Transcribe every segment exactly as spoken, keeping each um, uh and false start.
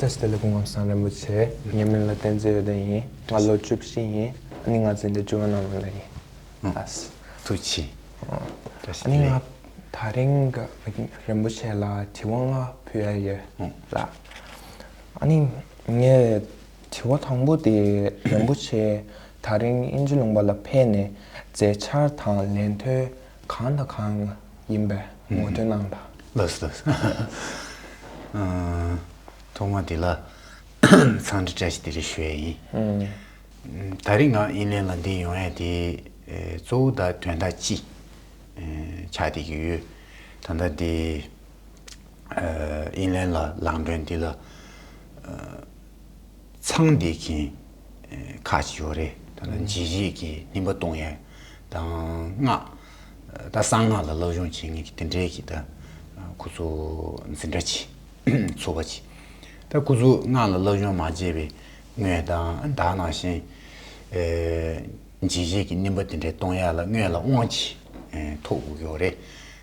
བཀྲ་ཤིས་བདེ་ལེགས། སྐུ་ཁམས་བཟང་། རིན་པོ་ཆེ། ངའི་མིང་ལ་བསྟན་འཛིན་འོད་ལྡན་ཡིན། ང་ལོ་བཅུ་བཞི་ཡིན། ཨ་ནི་ང་འཛིན་གྲྭ་བཅུ་པ་ནང་ལོགས་ལ་ཡིན། ཨ། ཐུགས་རྗེ་ཆེ། བཀྲ་ཤིས་བདེ་ལེགས། ཨ་ནི་ང་དེ་རིང་གི་རིན་པོ་ཆེ་ལ་དྲི་བ་ལྔ་ཕུལ་ཡ་ཡོད་ལགས། ཨ་ནི་ངས་དྲི་བ་དང་པོ་དེ་རིན་པོ་ཆེ་དེ་རིང་དབྱིན་ཇི་ལུང་པ་ལ་ཕེབས་ནས་མཛད་འཆར་དང་ལས་དོན་གང་དང་གང་ཡིན་པའི་ངོ་སྤྲོད་གནང་དང་། ལགས་སོ་ལགས་སོ། ཨ། ཐོག་མ་དེ་ལ་འཚམས་འདྲི་བཀྲ་ཤིས་བདེ་ལེགས་ཞུ་ཡ་ཡིན། ཨ། ད་རིང་ང་དབྱིན་ལན་ལ་འདིར་ཡོང་ཡ་དེ་ཨེ་གཙོ་བོ་ད་དོན་དག་གཅིག་ཨེ་ཆགས་བསྡད་ཀྱི་ཡོད། ད་ལྟ་འདི་ཨེ་དབྱིན་ལན་ལ་ལམ་གྲོན་འདི་ལ་ཨེ་ཚང་བསྡད་མཁན་ཨེ་ཁག་ཅིག་ཡོད་རེད། ད་ལྟ་འཇིགས་བྱེད་ཀྱི་སྣེ་པ་གཏོང་ཡ་དང་སྔགས་ད་གསང་སྔགས་ལ་སློབ་སྦྱོང་བྱེད་མཁན་གྱི་དེ་འདྲའི་གི་ད་ཁོ་ཚོ་འཛིན་གྲྭ་ཅིག་ཚོགས་པ་ཅིག་ད་ཁོ་ཚོ་སྔགས་ལ་སློབ་སྦྱོང་མ་བྱས་པའི་དངོས་དང་ད་ནང་བཞིན་ཨེ་འཇིགས་བྱེད་ཀྱི་སྣེ་པ་དེ་འདྲའི་གཏོང་ཡ་ལ་དངོས་ལ་དབང་ཅིག་ཨེ་ཐོབ་དགོས་ཀྱི་ཡོད་རེད།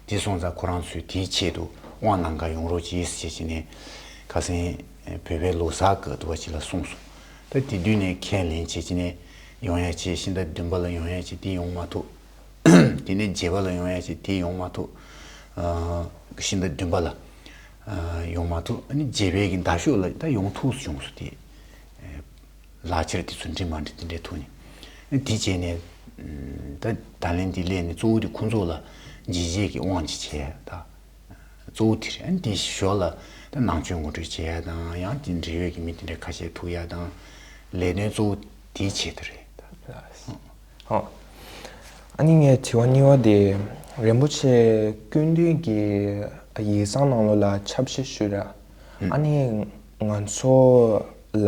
དེ་སོང་ཙང་ཁོ་རང་ཚོས་དེའི་ཆེད་དུ་དབང་གནང་ག་ཡོང་རོགས་གྱིས་ཟེར་བྱས་ནས་ཁ་སང་ཨེ་བོད་པའི་ལོ་གསར་སྐབས་དུ་བ་ཅིག་ལ་གསུངས་སོང་། ད་དེ་དུས་ནས་ཁས་ལེན་བྱས་བྱས་ནས་ཡོང་ཡ་བྱས། ཕྱི་ཟླ་བདུན་པ་ལ་ཡོང་ཡ་བྱས། དེ་ཡོང་མ་ཐུབ། དེ་ནས་བརྒྱད་པ་ལ་ཡོང་ཡ་བྱས། དེ་ཡོང་མ་ཐུབ། ཨ་ཕྱི་ཟླ་བདུན་པ་ལ་ཨ་ཡོང་མ་ཐུབ། ཨ་ནི་བརྒྱད་པའི་གི་ཟླ་ཤོག་ལ་ད་ཡོང་ཐུབ་བྱུང་སོང་། དེ་ཨེ་ལག་ཁྱེར་དེ་ཚོ་འགྲིག་མ་འགྲིག་དེ་འདྲའི་ཐོག་ནས་ཨ་དེ་བྱས་ནས་ཨ་ད་ད་ལན་འདི་སླེབས་ནས་གཙོ་བོ་དེ་ཁོང་ཚོ་ལ་འཇིགས་བྱེད་ཀྱི་དབང་ཅིག་བྱས་ད། གཙོ་བོ་དེ་རེད། ཨ་ནི་དེའི་ཞོར་ལ་ད་ནང་ཆོས་ངོ་སྤྲོད་བྱེད་ཡ་དང་། ཡང་དེ་འབྲེལ་ཡོད་ཀྱི་མི་དེ་འདྲ་ཁ་ཤས་ཐུག་ཡ་དང་། ལས་དོན་གཙོ་བོ་དེའི་ཆེད་དུ་རེད། ཧོ། ཨ་ནི་ངའི་དྲི་བ་གཉིས་པ་དེ། རིན་པོ་ཆེ་སྐུ་མདུན་གྱི་ཡིག་ཚང་ནང་ལོགས་ལ་ཕྱག་བཞེས་ཞུས་ར། ཨ་ནི་ང་ཚོ་ལ་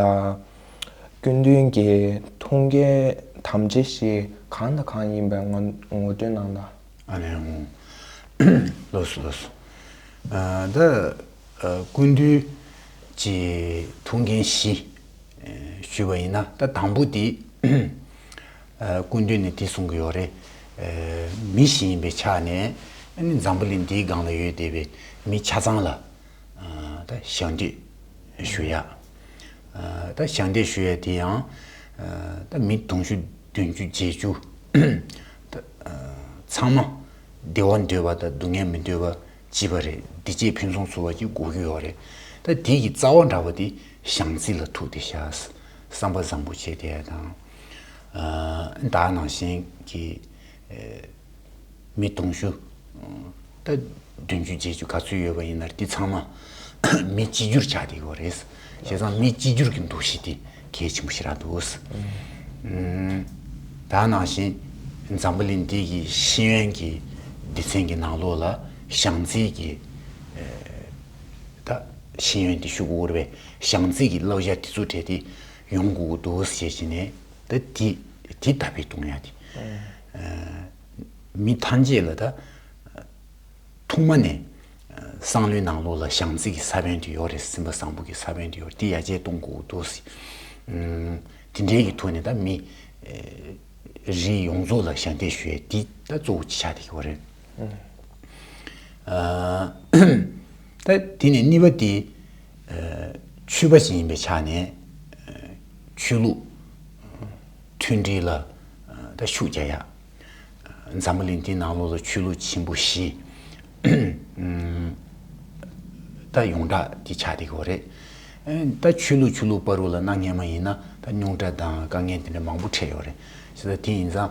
སྐུ་མདུན་གྱི་ཐུགས་འགན་དམ་བཅའ་བཞི་གང་དང་གང་ཡིན་པའི་ངོ་ངོ་སྤྲོད་གནང་དང་། ཨ་ནི་འོང་། ལགས་སོ་ལགས་སོ། ཨ་ད་ཨ་སྐུ་མདུན་གྱི་ཐུགས་འགན་བཞི་ཨ་ཞུས་པ་ཡིན་ན། ད་དང་པོ་དེ་ཨ་སྐུ་མདུན་ནས་དེ་གསུང་གི་ཡོད་རེད། ཨ་མི་ཞིག་ཡིན་པའི་ཆ་ནས་ཨ་ནི་འཛམ་བུ་གླིང་འདིའི་སྒང་ལ་ཡོད་བསྡད་པའི་མི་ཆ་ཚང་ལ་ཨ་ད་ཞབས་འདེགས་ཞུ་ཡ། ཨ་ད་ཞབས་འདེགས་ཞུ་ཡ་དེ་ཡང་ཨ་ད་མི་དུང་ཕྱུར་བདུན་ཅུ་བརྒྱད་ཅུ་ད་ཨ་ཚང་མ་བདེ་བ་འདོད་པ་དང་སྡུག་བསྔལ་མི་འདོད་པ་སྐྱིད་པ་རེད། བདེ་སྐྱིད་ཕུན་སུམ་ཚོགས་པ་ཅིག་དགོས་ཀྱི་ཡོད་རེད། ད་དེ་གི་རྩ་བ་འདྲ་བ་དེ་བྱམས་བརྩེ་ལ་ཐུག་བསྡད་ཤག། བསམ་པ་བཟང་པོ་བྱས་བསྡད་ཡ་དང་། ཨ་ད་ནང་བཞིན་གྱི་ཨ་མི་དུང་ཕྱུར་ད་བདུན་ཅུ་བརྒྱད་ཅུ་ག་ཚོད་ཡོད་པ་ཡིན་ན་རེད། དེ་ཚང་མ་མི་གཅིག་གྱུར་ཆགས་བསྡད་ཡོད་རེད། བྱས་ཙང་མི་གཅིག་གྱུར་གྱི་འདུ་ཤེས་དེ་གལ་ཆེན་པོ་ཞེ་དྲག་འདུག། ཨ་ད་ནང་བཞིན་འཛམ་བུ་གླིང་འདི་གི་ཤེས་ཡོན་གྱི་སྡེ་ཚན་གྱི་ནང་ལོགས་ལ་བྱམས་བརྩེ་གི་ཨ་ད་ཤེས་ཡོན་དེ་ཞུ་དགོས་རེད་པས། བྱམས་བརྩེ་གི་བསླབ་བྱ་དེ་ཚོ་གྲས་དེ་ཡོང་དགོས་འདུག་ཟེར་བྱས་ནས་ད་དེ་དེ་དར་སྤེལ་གཏོང་ཡ་དེ། ཨ་མི་ཐམས་ཅད་ལ་ད་ཐོག་མ་ནས་ཨ་བསམ་བློའི་ནང་ལོགས་ལ་བྱམས་བརྩེ་གི་ས་བོན་དེ་ཡོད་རེད། སེམས་པ་བཟང་པོ་གི་ས་བོན་དེ་ཡོད་རེད། དེ་ཡར་རྒྱས་གཏོང་དགོས་འདུག་ཟེར། ཨ་དེ་འདྲའི་གི་ཐོག་ནས་ད་མི་ཨ་རིགས་ཡོངས་རྫོགས་ལ་ཞབས་འདེགས་ཞུ་ཡ་དེ་ད་གཙོ་བོ་ཆགས་བསྡད་ཀྱི་ཡོད་རེད། ཨ་ད་དེ་ནས་གཉིས་པ་དེ་ཨ་ཆོས་པ་ཞིག་ཡིན་པའི་ཆ་ནས་ཨ་ཆོས་ལུགས་མཐུན་སྒྲིལ་ལ་ཨ་ད་ཤུགས་རྒྱག་ཡ། འཛམ་བུ་གླིང་འདིའི་ནང་ལོགས་ལ་ཆོས་ལུགས་ཆེན་པོ་བཞི་ད་ཡོངས་གྲགས་དེ་ཆགས་བསྡད་ཀྱི་ཡོད་རེད། ཨ་ད་ཆོས་ལུགས་ཆོས་ལུགས་བར་དུ་ལ་གནའ་སྔས་མ་ཡིན་ན་ད་རྙོག་དྲ་དང་དཀའ་ངལ་དེ་འདྲ་མང་པོ་འཕྲད་ཡོད་རེད། བྱས་ཙང་དེ་ཡིན་ཙང་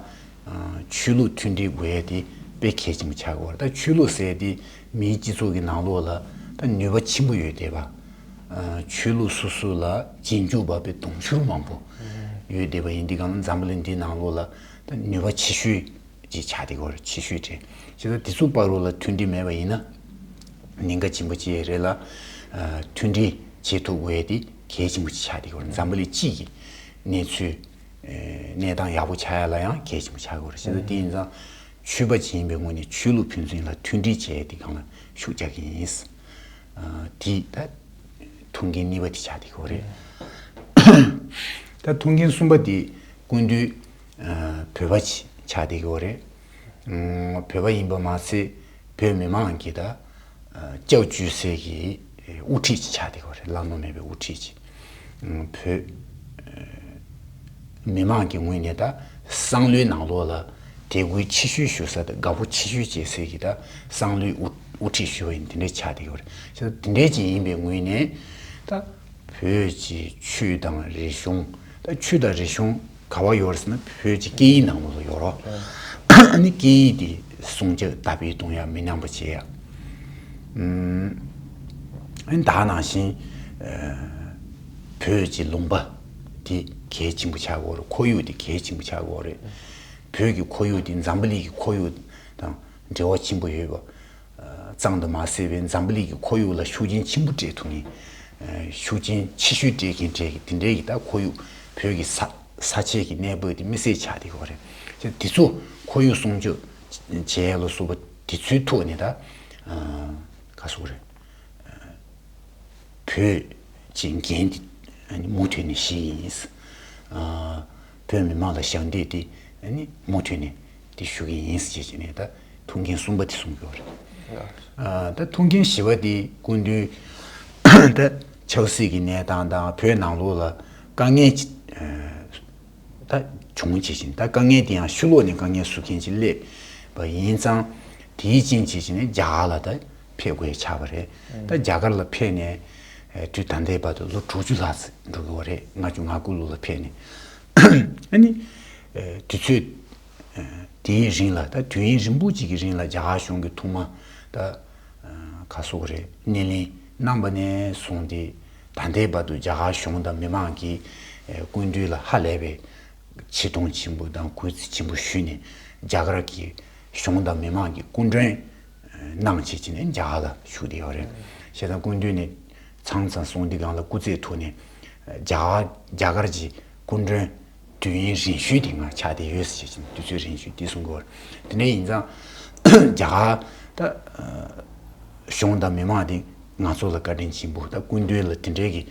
ཨ་ཆོས་ལུགས་མཐུན་སྒྲིལ་དགོས་ཡ་དེ་དཔེ་གལ་ཆེན་པོ་ཆགས་ཀྱི་ཡོད་རེད། ད་ཆོས་ལུགས་ཟེར་དེ་མིའི་སྤྱི་ཚོགས་ཀྱི་ནང་ལོགས་ལ་ད་ནུས་པ་ཆེན་པོ་ཡོད་བསྡད་པ། ཨ་ཆོས་ལུགས་སོ་སོ་ལ་རྗེས་འཇུག་པ་དཔེ་དུང་ཕྱུར་མང་པོ་ཡོད་བསྡད་པ་ཡིན་དུས་གང་ལ་འཛམ་བུ་གླིང་འདིའི་ནང་ལོགས་ལ་ད་ནུས་པ་ཆེ་ཤོས་ཅིག་ཆགས་བསྡད་ཀྱི་ཡོད་རེད། ཆེ་ཤོས་དེ། བྱས་ཙང་དེ་ཚོ་བར་དུ་ལ་མཐུན་སྒྲིལ་མེད་པ་ཡིན་ན་ཉེན་ཁ་ཆེན་པོ་ཅིག་རེད་ལ། ཨ་མཐུན་སྒྲིལ་ བྱེད་ཐུབ་དགོས་ཡ་དེ་གལ་ཆེན་པོ་ཆགས་བསྡད་ཀྱི་ཡོད་རེད། འཛམ་བུ་གླིང་སྤྱི་ཡི་གནས་ཚུལ་གནས་སྟངས་ཡག་པོ་ཆགས་ཡ་ལ་ཡང་གལ་ཆེན་པོ་ཆགས་ཀྱི་ཡོད་རེད། བྱས་ཙང་དེ་ཡིན་ཙང་ཆོས་པ་ཅིག་ཡིན་པའི་ངོས་ནས་ཆོས་ལུགས་ཕན་ཚུན་ལ་མཐུན་སྒྲིལ་བྱས་ཏེ་སྒང་ལ་ཤུགས་རྒྱག་གི་ཡིན། དེ་ད་ཐུགས་འགན་གཉིས་པ་དེ་ཆགས་བསྡད་ཀྱི་ཡོད་རེད། ད་ཐུགས་འགན་གསུམ་པ་དེ་སྐུ་མདུན་བོད་པ་ཆགས་བསྡད་ཀྱི་ཡོད་རེད། བོད་པ་ཡིན་པ་མ་ཟད་བོད་མི་མང་གི་ད་སྐྱབས་བཅོལ་སའི་གི་དབུ་ཁྲིད་ཅིག་ཆགས་བསྡད་ཀྱི་ཡོད་རེད། བླ་ན་མེད་པའི་དབུ་ཁྲིད་ཅིག་བོད་མི་མང་གི་ངོས་ནས་ད་བསམ་བློའི་ནང་ལོགས་ལ་དད་གུས་ཆེ་ཤོས་ཞུ་ས་དང་དགའ་པོ་ཆེ་ཤོས་བྱེད་སའི་གི་ད་བསམ་བློའི་དབུ་དབུ་ཁྲིད་ཞུ་བ་ཡིན། དེ་འདྲ་ཆགས་བསྡད་ཀྱི་ཡོད་རེད། བྱས་ཙང་དེ་འདྲ་ཅིག་ཡིན་པའི་ངོས་ནས་ད་བོད་ཀྱི་ཆོས་དང་རིག་གཞུང་། ད་ཆོས་དང་རིག་གཞུང་ག་པར་ཡོད་རེད་ཟེར་ན་བོད་ཀྱི་སྐད་ཡིག་ནང་ལོགས་ལ་ཡོད་རེད། ཨ་ནི་སྐད་ཡིག་དེ་སྲུང་སྐྱོབ་དར་སྤེལ་གཏོང་ཡ། མི་ཉམས་པ་བྱེད་ཡ། ཨ་ནི་ད་ནང་བཞིན་བོད་ཀྱི་ལུང་པ་དེ་གལ་ཆེན་པོ་ཆགས་ཀྱི་ཡོད་རེད། ཁོར་ཡུག་དེ་གལ་ཆེན་པོ་ཆགས་ཀྱི་ཡོད་རེད། བོད་ཀྱི་ཁོར་ཡུག་དེ་འཛམ་བུ་གླིང་གི་ཁོར་ཡུག་དང་འབྲེལ་བ་ཆེན་པོ་ཡོད་པ་ཙམ་དུ་མ་ཟད་པའི་འཛམ་བུ་གླིང་གི་ཁོར་ཡུག་ལ་ཤུགས་རྐྱེན་ཆེན་པོ་སྤྲད་ཐུབ་མཁན། ཤུགས་རྐྱེན་ཆེ་ཤོས་སྤྲད་མཁན་སྤྲད་མཁན་དེ་འདྲའི་གི་ད་ཁོར་ཡུག་བོད་ཀྱི་ས་ས་ཆའི་གི་གནས་བབ་དེ་མི་སེར་ཆགས་བསྡད་ཀྱི་ཡོད་རེད། དེ་ཚོ་ཁོར་ཡུག་སྲུང་སྐྱོབ་བྱེད་ཡ་ལ་སོགས་པ་དེ་ཚོའི་ཐོག་ནས་ད་ག་ཟེར་དགོས་རེད། བོད་ཀྱི་འགན་འདི་མུ་མཐུད་ནས་བཞེས་ཀྱི་ཡིན། བོད་མི་མང་ལ་ཞབས་འདེགས་འདི་མུ་མཐུད་ནས་འདི་ཞུ་གི་ཡིན་ཟེར་བྱས་ནས་ད་ཐུགས་འགན་གསུམ་པ་འདི་གསུང་གི་ཡོད་རེད། ད་ཐུགས་འགན་བཞི་པ་འདི་སྐུ་མདུན་ད་ཆབ་སྲིད་ཀྱི་གནས་སྟངས་དང་བོད་ནང་ལོགས་ལ་དཀའ་ངལ་ཅི་ད་བྱུང་བྱས་ཤིང་། ད་དཀའ་ངལ་དེ་ཡང་ཕྱི་ལོགས་ནས་དཀའ་ངལ་བཟོ་མཁན་ཅིག་སླེབས་པ་ཡིན་ཙང་། དེའི་རྐྱེན་བྱས་ཤིང་ནས་རྒྱ་གར་ལ་ད་ཕེབས་དགོས་ཆགས་པ་རེད། ད་རྒྱ་གར་ལ་ཕེབས་ནས་དུས་ད་ལྟའི་བར་དུ་ལོ་དྲུག་ཅུ་ལྷག་ཙམ་འགྲོ་གི་ཡོད་རེད། ལྔ་བཅུ་ང་དགུ་ལོ་ལ་ཕེབས་ནས། ཨ་ནི་དུས་ཚོད་དེའི་རིང་ལ། ད་དུས་ཡུན་རིང་པོ་ཅིག་གི་རིང་ལ་རྒྱ་གར་གཞུང་གི་ཐོག་མ་ད་ག་ཟེར་དགོས་རེད། སྣེ་ལེན་གནང་བ་ནས་བཟུང་སྟེ་ད་ལྟའི་བར་དུ་རྒྱ་གར་གཞུང་དང་མི་མང་གིས་སྐུ་མདུན་ལ་ཧ་ལས་པའི་ཆེ་མཐོང་ཆེན་པོ་དང་གུས་བརྩི་ཆེན་པོ་ཞུས་ནས། རྒྱ་གར་གྱི་གཞུང་དང་མི་མང་གིས་སྐུ་མགྲོན་གནང་བྱས་ཀྱི་ནས་རྒྱ་གར་ལ་བཞུགས་བསྡད་ཡོད་རེད། བྱས་ཙང་སྐུ་མདུན་ནས་ཚང་ཚང་གསུངས་དུས་སྒང་ལ་སྐུ་ཚེའི་ཐོག་ནས་རྒྱ་གར་རྒྱ་གར་གྱི་སྐུ་མགྲོན་དུས་ཡུན་རིང་ཤོས་དེ་ང་ཆགས་བསྡད་ཡོད་ཟེར་བྱས་ཀྱི་ནས། དུས་ཚོད་རིང་ཤོས་དེ་གསུང་གི་ཡོད་རེད། དེ་འདྲ་ཡིན་ཙང་རྒྱ་གར་ད་གཞུང་དང་མི་མང་དེ་ང་ཚོ་ལ་བཀའ་དྲིན་ཆེན་པོ། ད་སྐུ་མདུན་ལ་དེ་འདྲའི་གི་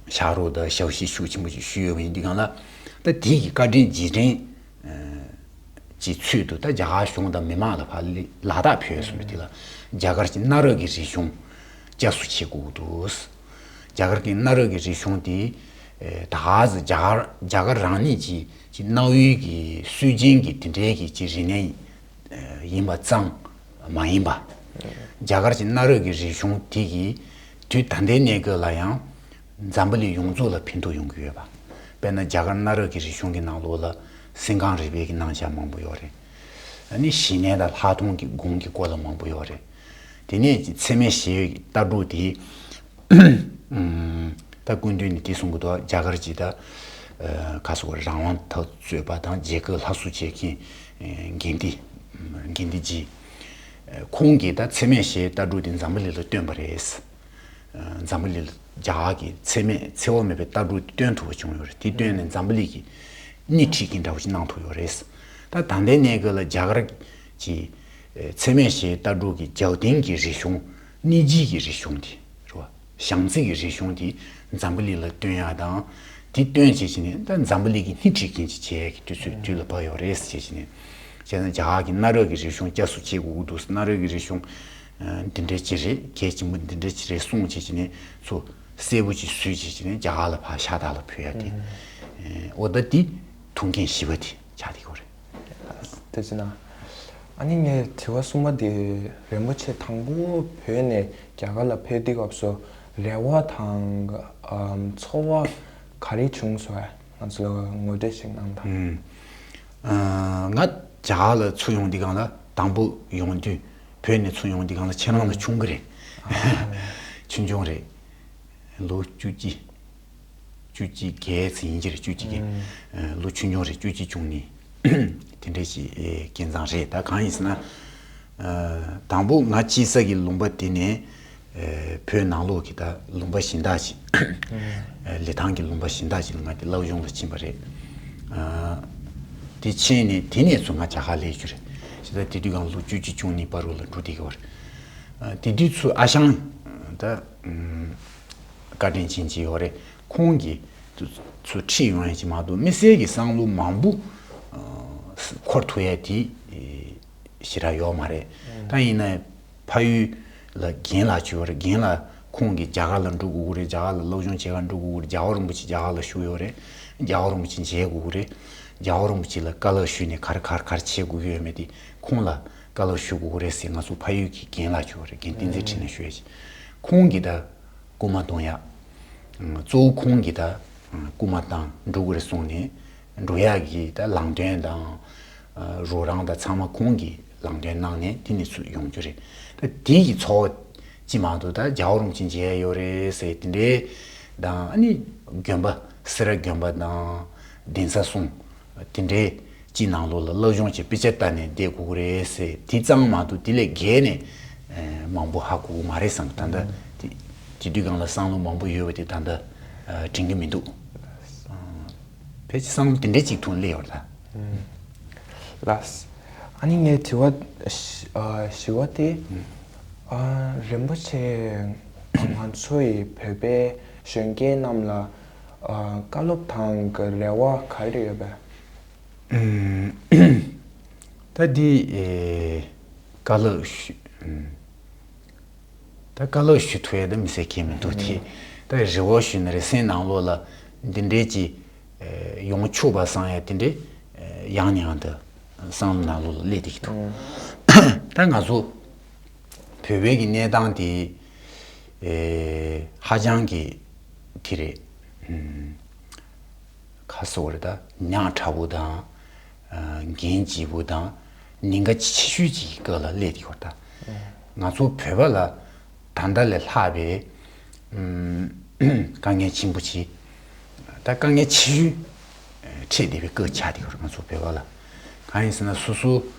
ཕྱག་རོགས་དང་ཞབས་ཕྱི་ཤུགས་ཆེན་པོ་ཞིག་ཞུས་ཡོད་པ་ཡིན་དུས་སྒང་ལ། ད་དེ་གི་བཀའ་དྲིན་རྗེས་དྲན་གྱི་ཚུལ་དུ་ད་རྒྱ་གར་གཞུང་དང་མི་མང་ལ་ཕར་ལ་དྭགས་ཕེབས་སོང་བ་དེ་ལ། རྒྱ་གར་གྱི་གནའ་རབས་ཀྱི་རིག་གཞུང་བསྐྱར་གསོ་བྱེད་དགོས་ཀྱི་འདུག་རྒྱ་གར་གྱི་གནའ་རབས་ཀྱི་རིག་གཞུང་དེ་ད་ག་ཟེ་རྒྱ་གར་རྒྱ་གར་རང་ཉིད་ཀྱི་ཀྱི་གནའ་བོའི་གི་སྲོལ་རྒྱུན་གྱི་དེ་འདྲའི་གི་ཀྱི་རིག་གནས་ཡིན་པ་ཙམ་མ་ཡིན་པ། རྒྱ་གར་གྱི་གནའ་རབས་ཀྱི་རིག་གཞུང་དེ་གིས་དུས་ད་ལྟའི་གནས་སྐབས་ལ་ཡང་འཛམ་བུ་གླིང་ཡོངས་རྫོགས་ལ་ཕན་ཐོགས་ཡོང་གི་ཡོད་པ། དཔེར་ན་རྒྱ་གར་གནའ་རབས་ཀྱི་རིག་གཞུང་གི་ནང་ལོགས་ལ་སེམས་ཁམས་རིག་པའི་གི་རྣམ་གཞག་མང་པོ་ཡོད་རེད། ཨ་ནི་ཞི་གནས་དང་ལྷག་མཐོང་གི་སྒོམ་གྱི་སྐོར་ལ་མང་པོ་ཡོད་རེད། དེ་ནས་ཀྱི་འཚེ་མེད་ཞི་བའི་ལྟ་གྲུབ་དེ། ད་སྐུ་མདུན་ནས་དེ་གསུང་གི་འདུག་རྒྱ་གར་གྱི་ད་ག་ཟེར་དགོས་རེད། རང་དབང་འཐབ་རྩོད་པ་དང་རྒྱལ་ཁབ་སླར་གསོ་བྱེད་མཁན་དགེ་འདུན་དགེ་འདུན་རྗེ་ཁོང་གིས་ད་འཚེ་མེད་ཞི་བའི་ལྟ་གྲུབ་དེ་འཛམ་བུ་གླིང་ལ་སྟོན་པ་རེད། འཛམ་བུ་གླིང་ལ་རྒྱ་གར་གྱི་འཚེ་མེད་འཚེ་བ་མེད་པའི་ལྟ་གྲུབ་དེ་སྟོན་ཐུབ་པ་བྱུང་ཡོད་རེད། དེ་སྟོན་ནས་འཛམ་བུ་གླིང་གི་སྣེ་ཁྲིད་མཁན་འདྲ་བོ་ཞིག་གནང་ཐུབ་ཡོད་རེད། ད་ད་ལྟའི་གནས་སྐབས་ལ་རྒྱ་གར་གྱི་འཚེ་མེད་ཞི་བའི་ལྟ་གྲུབ་ཀྱི་རྒྱབ་རྟེན་གྱི་རིག་གཞུང་། སྣེ་ལེན་གྱི་རིག་གཞུང་དེ་རེད་བ། བྱམས་བརྩེ་གི་རིག་གཞུང་དེ་འཛམ་བུ་གླིང་ལ་སྟོན་ཡག་དང་། དེ་སྟོན་བྱས་བྱས་ནས་ད་འཛམ་བུ་གླིང་གི་སྣེ་ཁྲིད་མཁན་ཅིག་བྱེད་ཡག་གི་དུས་ཚོད་དུས་ལ་བབ་ཡོད་རེད་ཟེར་བྱས་བྱས་ནས། བྱས་ཙང་རྒྱ་གར་གྱི་གནའ་རབས་ཀྱི་རིག་གཞུང་བསྐྱར་གསོ་བྱེད་དགོས་ཀྱི་འདུག་གནའ་རབས་ཀྱི་རིག་གཞུང་འདི་འདྲ་ཅིག་རེད། གལ་ཆེན་པོ་འདི་འདྲ་ཅིག་རེད་གསུངས་བྱས་བྱས་ནས་ཚུར་གསལ་པོ་ཅིག་བཟོས་བྱས་བྱས་ནས་རྒྱ་གར་ལ་ཕར་ཤ་སྟག་ལ་ཕུལ་ཡག་དེ། ཨོ་ད་དེ་ཐུགས་འགན་བཞི་པ་དེ་ཆགས་བསྡད་ཡོད་རེད། ཐུགས་རྗེ་གནང་། ཨ་ནི་ངའི་དྲི་བ་གསུམ་པ་དེ། རིན་པོ་ཆེ་དང་པོ་བོད་ནས་རྒྱ་གར་ལ་ཕེབས་དུས་སྐབས་སུ་རེ་བ་དང་ཨམ་ཚོར་བ་ག་རེ་བྱུང་སོང་བས། ང་ཚོ་ལ་ངོ་སྤྲོད་ཞིག་གནང་དང་། ཨ་ང་རྒྱ་གར་ལ་ཚུར་ཡོང་དུས་སྒང་ལ། དང་པོ་ཡོང་དུས་བོད་ནས་ཚུར་ཡོང་དུས་སྒང་ལ་ཁྱེད་རང་ལ་ཆུང་གི་རེད། ཆུང་ཆུང་རེད། ལོ་བཅུ་གཅིག་བཅུ་གཅིག་བརྒྱད་ཙམ་ཡིན་གྱི་རེད། བཅུ་གཅིག་གི་ཨ་ལོ་ཆུང་ཆུང་རེད། བཅུ་གཅིག་བཅུ་གཉིས་དེ་འདྲ་ཞིག་ཨེ་སྐལ་བཟང་རེད། ད་གང་ཡིན་ཟེར་ན། ཨ་དང་པོ་ང་སྐྱེས་ས་གི་ལུང་པ་དེ་ནས་ བོད་ནང་ལོགས་ཀྱི་ད་ལུང་པ་གཞན་དག་ཅིག་ལི་ཐང་གི་ལུང་པ་གཞན་དག་ཅིག་ལ་ང་དེ་སློབ་སྦྱོང་ལ་ཕྱིན་པ་རེད། དེ་ཕྱིན་ནས་དེ་ནས་ཚུར་ང་རྒྱ་གར་སླེབས་རྒྱུ་རེད། ཞེ་ད་དེ་དུས་སྒང་ལོ་བཅུ་གཅིག་བཅུ་གཉིས་བར་དུ་ལ་འགྲོ་བསྡད་ཀྱི་ཡོད་རེད། དེ་དུས་ཚུར་ཨ་ཞང་ད་བཀའ་དྲིན་ཅན་ཅིག་ཡོད་རེད། ཁོང་གིས་ཚུར་ཁྲིད་ཡོང་ཡ་ཅིག་མ་གཏོགས་དམིགས་བསལ་གྱི་བསམ་བློ་མང་པོ་འཁོར་ཐུབ་ཡ་དེ་ཞེ་དྲག་ཡོད་མ་རེད། ད་ཡིན་ན་ཕ་ཡུལ་ལ་རྒན་ལགས་ཅིག་ཡོད་རེད། རྒན་ལགས་ཁོང་གིས་རྒྱ་གར་ལ་འགྲོ་དགོས་ཀྱི་རེད། རྒྱ་གར་ལ་སློབ་སྦྱོང་བྱེད་གར་འགྲོ་དགོས་ཀྱི་རེད། རྒྱལ་བ་རིན་པོ་ཆེ་རྒྱ་གར་ལ་བཞུགས་ཡོད་རེད། རྒྱལ་བ་རིན་པོ་ཆེ་ལ་བཀའ་སློབ་ཞུས་ནས་ག་རེ་ག་རེ་ག་རེ་བྱེད་དགོས་ཀྱི་ཡོད་མེད་དེ་ཁོང་ལ་བཀའ་སློབ་ཞུ་དགོས་ཀྱི་རེད་ཟེར་ང་ཚོ་ཕ་ཡུལ་གྱི་རྒན་ལགས་ཅིག་ཡོད་རེད། རྒན་བསྟན་འཛིན་ཁྲི་ནས་ཞུ་ཡ་ཅིག་ཁོང་གིས་ད་སྐུལ་མ་གཏོང་ཡ། གཙོ་བོ་ཁོང་གིས་ད་སྐུལ་མ་བཏང་འགྲོ་དགོས་རེད་གསུངས་ནས་འགྲོ་ཡག་གི་ད་ལམ་སྟོན་དང་རོགས་རམ་དང་ཚང་མ་ཁོང་གིས་ལམ་སྟོན་གནང་ནས་དེ་ནས་ཚུར་ཡོང་རྒྱུ་རེད། ད་དེ་གི་ཚོགས་ཅི་མ་གཏོགས་ད་རྒྱལ་བ་རིན་པོ་ཆེ་མཇལ་ཡ་ཡོད་རེད་ཟེར་དེ་འདྲའི་དང་ཨ་ནི་དགོན་པ་སེ་ར་དགོན་པ་དང་གདན་ས་གསུམ་དེ་འདྲའི་ཅིག་ནང་ལོགས་ལ་སློབ་སྦྱོང་བྱེད་དཔེ་ཆ་ལྟ་ནས་བསྡད་དགོས་ཀྱི་རེད་ཟེར། དེ་ཙམ་མ་གཏོགས་དེ་ལས་བརྒལ་ནས་མང་པོ་ཧ་གོ་གི་མ་རེད་བསམ། ད་ལྟ་དེ་དེ་དུས་སྒང་ལ་བསམ་བློ་མང་པོ་ཡོད་པ་དེ་ད་ལྟ་དྲན་གྱི་མི་འདུག་ཕལ་ཆེར་བསམ་བློ་དེ་འདྲའི་ཅིག་ཐོག་སླེབས་ཡོད་རེད་ད། ལགས། ཨ་ནི་ངའི་དྲི་བ་བཞི་བ་དེ། རིན་པོ་ཆེ་ང་ཚོ་ཡི་བོད་པའི་གཞོན་སྐྱེས་རྣམས་ལ་བཀའ་སློབ་དང་གི་རེ་བ་ག་རེ་ཡོད་པས། ད་འདི་བཀའ་སློབ་ཞུ། ད་བཀའ་སློབ་ཞུ་ཐུབ་ཡ་ད་མི་ཟེར་མཁན་མི་འདུག་དེ་ད་རེ་བ་ཞུ་ན་རེ་སེམས་ནང་ལོགས་ལ་འདི་འདྲའི་ཅིག་ཡོང་ཆོག་པ་བསམ་ཡ་དེ་འདྲའི་ཡང་ནས་ཡང་དུ་བསམ་བློ་ནང་ལོགས་ལ་སླེབས་བསྡད་ཀྱི་འདུག་ད་ང་ཚོ་བོད་པའི་གི་གནས་སྟངས་དེ་ཧ་ཅང་གི་དེ་རེད། ག་སོགས་རེད་ད། ཉག་ཕྲ་བོ་དང་། འགན་ལྗིད་པོ་དང་། ཉེན་ཁ་ཆེ་ཤོས་ཅིག་གི་སྐབས་ལ་སླེབས་ཀྱི་ཡོད་ད། ང་ཚོ་བོད་པ་ལ་ད་ལྟ་ལས་ལྷག་པའི་དཀའ་ངལ་ཆེན་པོ་ཅིག་ད་དཀའ་ངལ་ཆེ་ཤོས་འཕྲད་བསྡད་པའི་སྐབས་ཆགས་བསྡད་ཡོད་རེད་ང་ཚོ་བོད་པ་ལ། གང་ཡིན་ཟེར་ན་སོ་སོ་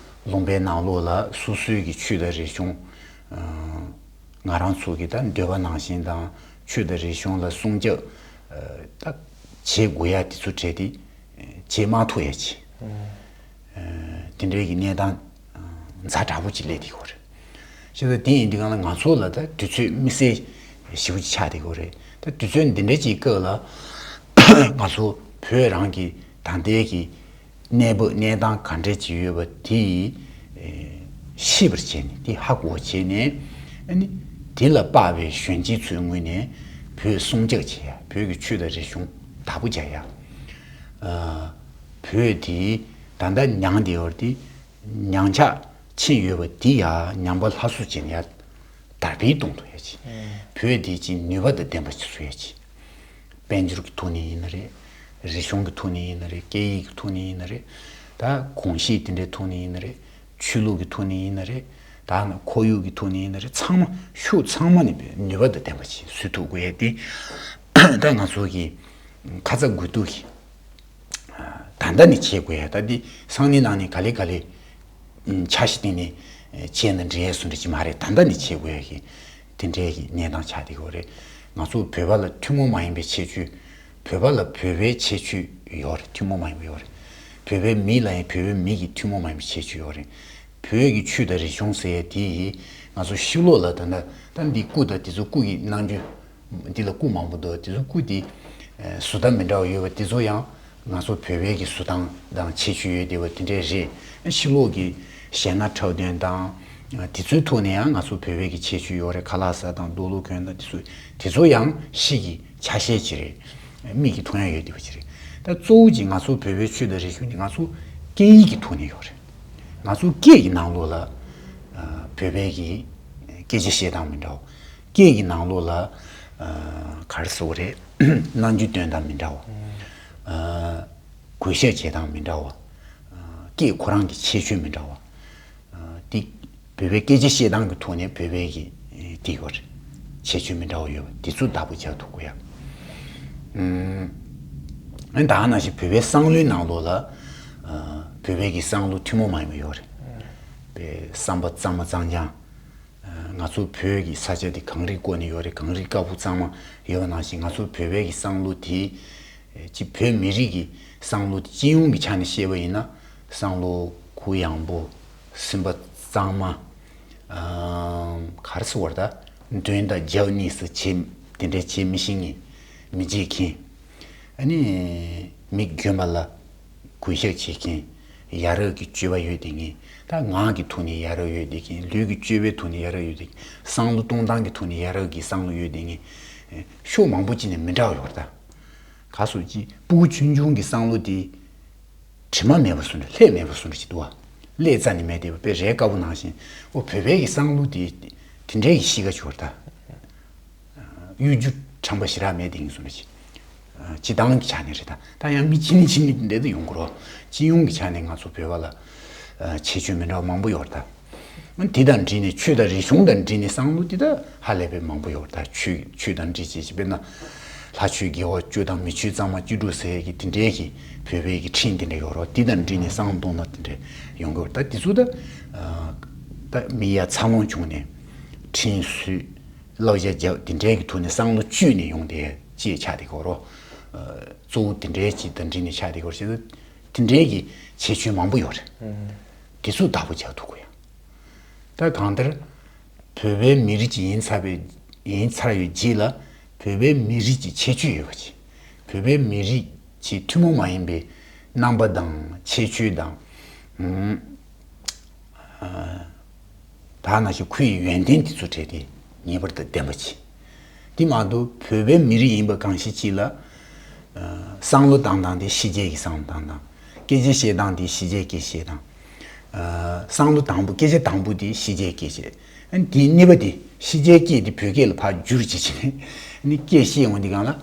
ལུང་པའི་ནང་ལོགས་ལ་སོ་སོའི་གི་ཆོས་དང་རིག་གཞུང་། ང་རང་ཚོ་གི་ད་འདོད་པ་ནང་བཞིན་དང་ཆོས་དང་རིག་གཞུང་ལ་སྲུང་སྐྱོབ་ད་བྱེད་དགོས་ཡ་དེ་ཚོ་བྲལ་ཏེ་བྱེད་མ་ཐུབ་ཡ་ཅིག་དེ་འདྲའི་གི་གནས་སྟངས་ཛ་དྲག་པོ་ཅིག་སླེབས་བསྡད་ཡོད་རེད། བྱས་ཙང་དེ་ཡིན་དུས་སྒང་ལ་ང་ཚོ་ལ་ད་དུས་ཚོད་དམིགས་བསལ་ཞེ་པོ་ཅིག་ཆགས་བསྡད་ཡོད་རེད། ད་དུས་ཚོད་འདི་འདྲའི་ཅིག་སྐབས་ལ་ང་ཚོ་བོད་རང་གི་ད་ལྟའི་གི་གནས་བབ་གནས་སྟངས་ག་འདྲ་ཅིག་ཡོད་པ་དེ་ཤེས་པར་བྱས་ནས་དེ་ཧ་གོ་བ་བྱས་ནས་ཨ་ནི་དེ་ལ་དཔག་པའི་གཞོན་སྐྱེས་ཚོའི་ངོས་ནས་བོད་སྲུང་སྐྱོབ་བྱེད་ཡ། བོད་ཀྱི་ཆོས་དང་རིག་གཞུང་བདག་པོ་རྒྱག་ཡ། བོད་དེ་ད་ལྟ་མྱངས་བསྡད་ཡོད་དེ་ཉམས་ཆག་ཕྱིན་ཡོད་པ་དེ་ཡ་ཉམས་པ་སླར་གསོ་བྱེད་ཡ། དར་སྤེལ་གཏོང་ཐུབ་ཡ་ཅིག་བོད་དེ་ཅིག་ནུས་པ་དང་ལྡན་པ་ཅིག་བཟོ་ཡ་ཅིག་དཔལ་འབྱོར་གྱི་ཐོག་ནས་ཡིན་ན་རེད། རིག་གཞུང་གི་ཐོག་ནས་ཡིན་ན་རེད། སྐད་ཡིག་གི་ཐོག་ནས་ཡིན་ན་རེད། ད་གོམས་གཤིས་དེ་འདྲའི་ཐོག་ནས་ཡིན་ན་རེད། ཆོས་ལུགས་ཀྱི་ཐོག་ནས་ཡིན་ན་རེད། ད་ནི་ཁོར་ཡུག་གི་ཐོག་ནས་ཡིན་ན་རེད། ཚང་མ་ཕྱོགས་ཚང་མ་ནས་ནུས་པ་དང་ལྡན་པ་ཅིག་བཟོ་ཐུབ་དགོས་ཡ་དེ་ད་ང་ཚོ་གི་ཁ་ཚ་དགོས་གཏུགས་ཀྱི་ད་ལྟ་ནས་བྱེད་དགོས་ཡ། ད་འདི་སང་ཉིན་གནངས་ཉིན་ག་ལེ་ག་ལེ་འཆར་གཞི་བཏིང་ནས་བྱས་ན་འགྲིག་ཡ་བཟོ་འདྲ་ཅིག་མ་རེད། ད་ལྟ་ནས་བྱེད་དགོས་ཡ་གི་དེ་འདྲའི་གི་གནས་སྟངས་ཆགས་བསྡད་ཡོད་རེད། ང་ཚོ་བོད་པ་ལ་ཐུན་མོང་མ་ཡིན་པའི་ཁྱད་ཆོས། བོད་པ་ལ་བོད་པའི་ཁྱད་ཆོས་ཡོད་རེད། ཐུན་མོང་མ་ཡིན་པ་ཡོད་རེད། བོད་པའི་མི་ལ་ཡང་བོད་པའི་མི་གི་ཐུན་མོང་མ་ཡིན་པའི་ཁྱད་ཆོས་ཡོད་རེད། བོད་ཀྱི་ཆོས་དང་རིག་གཞུང་ཟེར་ཡ་དེ་ང་ཚོ་ཕྱི་ལོགས་ལ་ད་ལྟ་ད་འདི་སྐུ་དང་དེ་ཚོ་སྐུ་ཡི་རྣམ་འགྱུར། འདི་ལ་སྐུ་མང་པོ་འདུག་དེ་ཚོ་སྐུ་དེ་བཟོ་ལྟ་མི་འདྲ་བ་ཡོད་པ་དེ་ཚོ་ཡང་ང་ཚོ་བོད་པའི་གི་བཟོ་སྟངས་དང་ཁྱད་ཆོས་ཡོད་བསྡད་པ་དེ་འདྲས་རེད། ཕྱི་ལོགས་ཀྱི་གཞས་སྣ་འཁྲབ་སྟོན་དང་དེ་ཚོའི་ཐོག་ནས་ཡང་ང་ཚོ་བོད་པའི་གི་ཁྱད་ཆོས་ཡོད་རེད། ཁ་ལག་ཟ་སྟངས་རྡོ་ལོ་གོན་སྟངས་དེ་ཚོ་དེ་ཚོ་ཡང་ཕྱི་གི་ཆ་ཤས་ཅིག་རེད། མིག་གིས་མཐོང་ཡ་ཡོད་བསྡད་པ་ཅིག་རེད། ད་གཙོ་བོ་ཅིག་ང་ཚོ་བོད་པའི་ཆོས་དང་རིག་གཞུང་དེ་ང་ཚོ་སྐད་ཡིག་གི་ཐོག་ནས་ཡོད་རེད། ང་ཚོ་སྐད་ཀྱི་ནང་ལོགས་ལ་བོད་པའི་གི་སྐད་ཆ་བཤད་སྟངས་མི་འདྲ་བ། སྐད་ཀྱི་ནང་ལོགས་ལ་ག་རེ་ཟེར་དགོས་རེད། རྣམ་འགྱུར་སྟོན་སྟངས་མི་འདྲ་བ། གུས་ཞབས་བྱེད་སྟངས་མི་འདྲ་བ། སྐད་ཁོ་རང་གི་ཁྱད་ཆོས་མི་འདྲ་བ། དེ་བོད་པའི་སྐད་ཆ་བཤད་སྟངས་ཀྱི་ཐོག་ནས་བོད་པའི་གི་དེ་ཡོད་རེད། ཁྱད་ཆོས་མི་འདྲ་བ་ཡོད་པ་དེ་ཚོ་བདག་པོ་རྒྱག་ཐུབ་དགོས་ཡ། ཨ་ནི་ད་ག་ནང་བཞིན་བོད་པའི་བསམ་བློའི་ནང་ལོགས་ལ་བོད་པའི་གི་བསམ་བློ་ཐུན་མོང་མ་ཡིན་པ་ཡོད་རེད། བསམ་པ་གཙང་མ་གཙང་རྐྱང་། ང་ཚོ་བོད་ཀྱི་ས་ཆ་དེ་གངས་རིའི་སྐོར་ནས་ཡོད་རེད། གངས་རིའི་ཀ་བོ་གཙང་མ་ཡོད་པ་ནང་བཞིན། ང་ཚོ་བོད་པའི་གི་བསམ་བློ་དེ་ཅིག་བོད་མི་རིགས་ཀྱི་བསམ་བློ་དེ་སྤྱི་ཡོངས་ཀྱི་ཆ་ནས་བཤད་པ་ཡིན་ན། བསམ་བློ་གུ་ཡངས་པོ། སེམས་པ་གཙང་མ། ག་རེ་ཟེར་བ་རེད་ད། མདུན་དང་རྒྱབ་གཉིས་སུ་བྱེད། དེ་འདྲའི་བྱེད་མི་ཤེས་མཁན། མི་བརྗེད་མཁན། ཨ་ནི་མི་དགོན་པ་ལ་གུས་ཞབས་བྱེད་མཁན། ཡ་རབས་ཀྱི་སྤྱོད་པ་ཡོད་བསྡད་མཁན། ད་ངག་གི་ཐོག་ནས་ཡ་རབས་ཡོད་བསྡད་མཁན། ལུས་ཀྱི་སྤྱོད་པའི་ཐོག་ནས་ཡ་རབས་ཡོད་བསྡད་མཁན། བསམ་བློ་གཏོང་སྟངས་ཀྱི་ཐོག་ནས་ཡ་རབས་ཀྱི་བསམ་བློ་ཡོད་བསྡད་མཁན། ཕྱོགས་མང་པོ་ཅིག་ནས་མི་འདྲ་བ་ཡོད་རེད་ད། ག་སོ་ཅིག་སྤུ་གུ་ཆུང་ཆུང་གི་བསམ་བློ་དེ་དྲི་མ་མེད་པ་བཟོ་འདྲ། ལྷད་མེད་པ་བཟོ་འདྲ་ཞིག་འདུག་བ། ལྷད་རྩ་ནས་མེད་བསྡད་པ་དཔེ་རས་དཀར་པོ་ནང་བཞིན། ཨོ་བོད་པའི་གི་བསམ་བློ་དེ་དེ་འདྲའི་གི་གཤིས་ཀ་ཅིག་ཡོད་རེད་ད། གཡོ་སྒྱུ་ཁྲམ་པ་ཞེ་དྲག་མེད་བསྡད་མཁན་བཟོ་འདྲ་ཞིག་སྤྱི་བཏང་གི་ཆ་ནས་རེད་ད། ད་ཡང་མི་ཕྱི་ནས་ཕྱི་ནས་དེ་འདྲ་དུ་ཡོང་གི་རེད། སྤྱི་ཡོངས་ཀྱི་ཆ་ནས་ང་ཚོ་བོད་པ་ལ་ཁྱད་ཆོས་མི་འདྲ་བ་མང་པོ་ཡོད་རེད་ད། དེ་དང་འབྲེལ་ནས་ཆོས་དང་རིག་གཞུང་དང་འབྲེལ་ནས་བསམ་བློ་དེ་ད་ཧ་ལས་པའི་མང་པོ་ཡོད་རེད་ད། ཆོས་ཆོས་དང་འབྲེལ་བྱས་ཅིག་དཔེར་ན། ལྷ་ཆོས་དགེ་བ་བཅུ་དང་མི་ཆོས་གཙང་མ་བཅུ་དྲུག་ཟེར་གྱི་དེ་འདྲའི་གི་བོད་པའི་གི་ཁྲིམས་དེ་འདྲ་ཡོད་རེད། དེ་དང་འབྲེལ་ནས་བསམ་བློ་གཏོང་ན་དེ་འདྲ་ཡོང་གི་ཡོད་རེད་ད། དེ་ཚོ་ད་ད་མི་ཡ་འཚར་ལོངས་བྱུང་ནས་ཁྲིམས་བཟོས། བསླབ་བྱ་བརྒྱབ། དེ་འདྲའི་གི་ཐོག་ནས་བསམ་བློ་བཅོས་ནས་ཡོང་དེ་ཅེས་ཆགས་དེ་གོ་རོ། གཙོ་བོ་དེ་འདྲའི་ཅིག་དང་འབྲེལ་ནས་ཆགས་དེ་གོ་རོ་ཞེས། དེ་འདྲའི་གི་ཁྱད་ཆོས་མང་པོ་ཡོད་རེད། དེ་ཚོ་བདག་པོ་རྒྱག་ཐུབ་དགོས་ཡ། ད་གང་ལྟར་བོད་པའི་མི་རིགས་ཅིག་ཡིན་ཚར་བའི་ཡིན་ཚར་བའི་རྗེས་ལ་བོད་པའི་མི་རིགས་ཀྱི་ཁྱད་ཆོས་ཡོད་པ་ཅིག་བོད་པའི་མི་རིགས་ཀྱི་ཐུན་མོང་མ་ཡིན་པའི་རྣམ་པ་དང་ཁྱད་ཆོས་དང་། ད་ནང་བཞིན་ཁོའི་ཡོན་ཏན་དེ་ཚོ་བྲལ་ཏེ་ངེས་པར་དུ་ལྡན་པ་ཅིག་དེ་མ་གཏོགས་བོད་པའི་མི་རིགས་ཡིན་པ་གང་ཞིག་ཅིག་ལ། བསམ་བློ་བཏང་སྟངས་དེ་ཕྱི་རྒྱལ་གྱི་བསམ་བློ་བཏང་སྟངས། སྐད་ཆ་བཤད་སྟངས་དེ་ཕྱི་རྒྱལ་སྐད་བཤད་སྟངས། བསམ་བློ་དང་པོ་སྐད་ཆ་དང་པོ་དེ་ཕྱི་རྒྱལ་སྐད་བཤད། ཨ་ནི་དེའི་གཉིས་པ་དེ་ཕྱི་རྒྱལ་སྐད་དེ་བོད་སྐད་ལ་ཕར་བསྒྱུར་བྱས་བྱས་ནས་ཨ་ནི་སྐད་བཤད་ཡོང་དུས་སྒང་ལ།